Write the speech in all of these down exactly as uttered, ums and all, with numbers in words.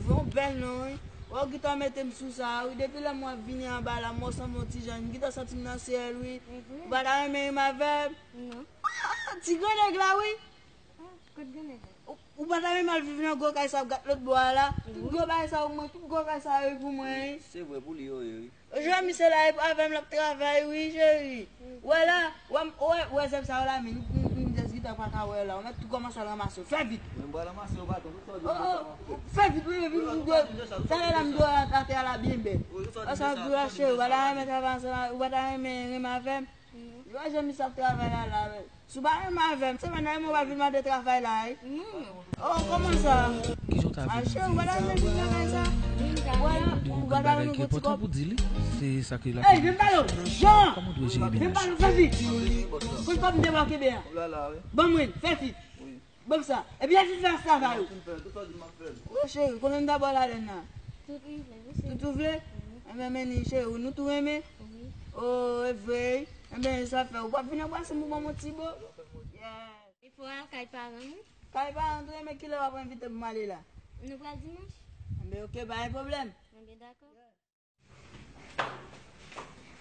Yon bèl non, wi. Wè w gentan mete m sou sa, wi. Depi lè m wè w ap vini anba la, m wè w sanble yon ti jan. M gentan santi m nan syèl, wi. Ou pa ta renmen rim avè m? Non. Ah, ti gran nèg la, wi. Ah, kot gran nèg la? Ou, ou pa ta renmen al viv nan gwo kay sa ap gat lòt bò a la? Tout gwo bagay sa yo, mwen, tout gwo kay sa yo, wi, pou mwen, wi. Se vre, pou li yo ye, wi. Jewè, misye la, e avè m l ap travay, wi, cheri. Wè la, wè, wè, wè zèb sa yo la, men nou, nou, nou jis gentan pa ka wè la. Ou mèt tou kòmanse al ranmase yo. Fè vit. Mwen, m pral ranmase yo, patwon. Tout sa w di, oh, oh, fè vit, wi, vit, vit, vit. Talè la, m dwe atè a la byen bèl. Wi, tout sa w di, sa, cheri, ou pa ta renmen travay ansanm, ou pa ta renmen renmen avè m? Ou pa janm misye ap travay la, la, men. Si w pa renmen avè m, se mwen nan renmen w pa vin mande travay la, wi. Oh, kòman sa? Kijan w ta vin di sa? Mache, ou pa ta renmen vin travay sa? Ou pa ta renmen gwo ti kòb? Gen yon bagay ki enpòtan pou di li. Se sa ki la. Ey, vin pale w, Jan! Kòman w dwe jere mennaj? Vin pale w, fè vit. Kote kòb m te ba w kenbe a? Ban mwen, fè vit. Ban m sa. Epi lè fin fè travay ou. Wi, cheri, konbyen m ta ba w ladann nan? Tout ou vle, wi, cheri. Tout ou vle? Enben, men li, cheri, nou tou renmen? Wi. Oh, e vre? Enben, sa fè, ou p ap vin anbrase m pou ban m yon ti bo? Yeah. E fò al kay paran nou? Kay paran tou, enben, kilè w ap envite m ale la? Nou pral dimanch. Enben, oke, pa gen pwoblèm. Enben, dakò.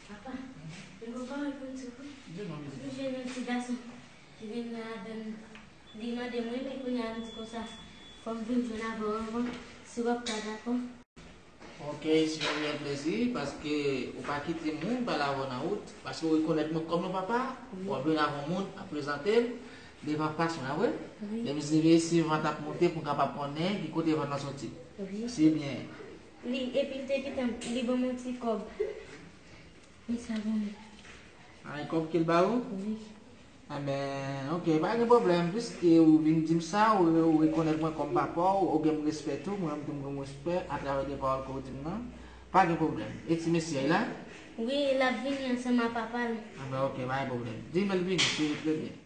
Papa, m gon pawòl pou m di w wi. Di non, Mizou. M jwenn yon ti gason ki vin nan avè m. Li mande mwen, men kounye a m di konsa, fò m vin jwenn avè w anvan, si w ap ka dakò. Ok, se yon reyèl plezi, paske ou pa kite moun pale avè w nan wout, paske ou rekonèt mwen kòm yon papa, wi, w ap jwenn avè yon moun, ap prezante l devan papa, se vre? Wi. Depi se veye si van t ap monte pou m kapab konnen ki kote van nan soti. Wi. Se byen. Li, epi l te kite m, li ban m yon ti kòb. Men sa ban mwen. A, e kòb ke l ba ou? Wi. Enben, ok, pa gen pwoblèm. Piske ou vin di m sa, ou, ou rekonèt mwen kòm papa w, ou gen m respè tou, mwen menm tou m gen w respè atravè de pawòl ke w di m nan. Pa gen pwoblèm. E ti mesye a, li la? Wi, l ap vini ansanm ak papa l. Enben, ok, pa gen pwoblèm. Di m l vini, se trè byen.